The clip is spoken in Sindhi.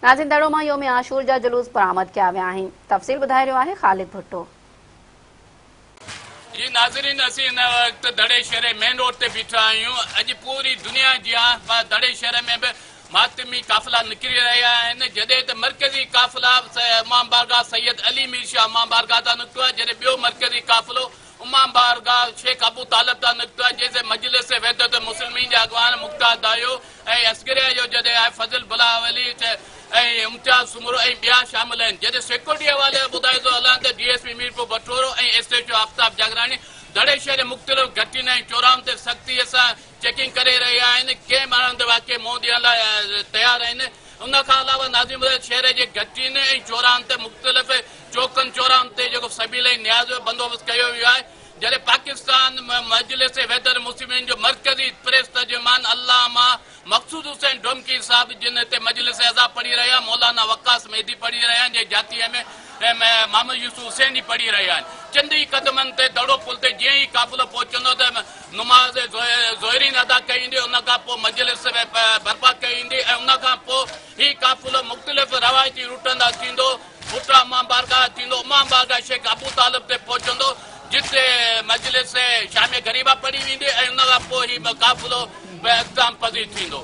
ناظرين دڙو مان يوم عاشور جا جلوس برآمد ڪيا ويا آهن. تفصيل ٻڌائي رهيو آهي خالد ڀٽو. جي ناظرين اسين هن وقت دڙي شهر جي مين روڊ تي بيٺا آهيون اڄ پوري دنيا جيان دڙي شهر ۾ به ماتمي قافلا نڪري رهيا آهن جڏهن ته مرڪزي قافلا امام بارگاهه سيد علي مير شاهه امام بارگاهه تان نڪتو آهي جڏهن ٻيو مرڪزي قافلو امام بارگاهه شيخ ابو طالب تان نڪتو آهي جنهن سان مجلس وحدت المسلمين جا اڳواڻ مختار دايو ۽ عسڪريا جو جڏهن آهي فضل بلاولي ۽ امتياز سومرو ۽ ٻيا شامل آهن جڏهن سيڪيورٽي حوالي سان ٻڌائي ٿو هلان ته D S P Mirpur Bathoro ۽ S H O Aftab Jagrani Daro شهر جي مختلف گهٽين ۽ چوراهن تي سختي سان چيڪنگ ڪري رهيا آهن ڪنهن به اڻ واقعي منهن ڏيڻ لاء تيار آهن ان کان علاوه ناظم الحق شهر جي گهٽين ۽ چوراهن تي مختلف چوڪن چوراهن تي جيڪو سبيل ۽ نياز جو بندوبست ڪيو ويو آهي جڏهن پاڪستان مجلس وحدت المسلمين جو مرڪزي پريس ترجمان علامه مقصود حسين ڊومڪي صاحب جن هتي مجلس عزا پڙهي رهيا مولانا وقاص مهدي پڙهي رهيا آهن جنهن جاتيء ۾ محمد يوسف حسيني پڙهي رهيا آهن چند ئي قدمن تي دڙو پل تي جيئن ئي قافلو پهچندو ته نماز ظهرين ادا ڪئي ويندي ان کان پوء مجلس برپا ڪئي ويندي ۽ ان کان پوء هي قافلو مختلف روايتي روٽن تان ٿيندو ڀٽا امام بارگاهه ٿيندو امام بارگاهه شيخ ابو طالب تي پهچندو جتي مجلس شام غريبه پڙهي ويندي ۽ ان کان پوء هي قافلو اختتام پذير ٿيندو.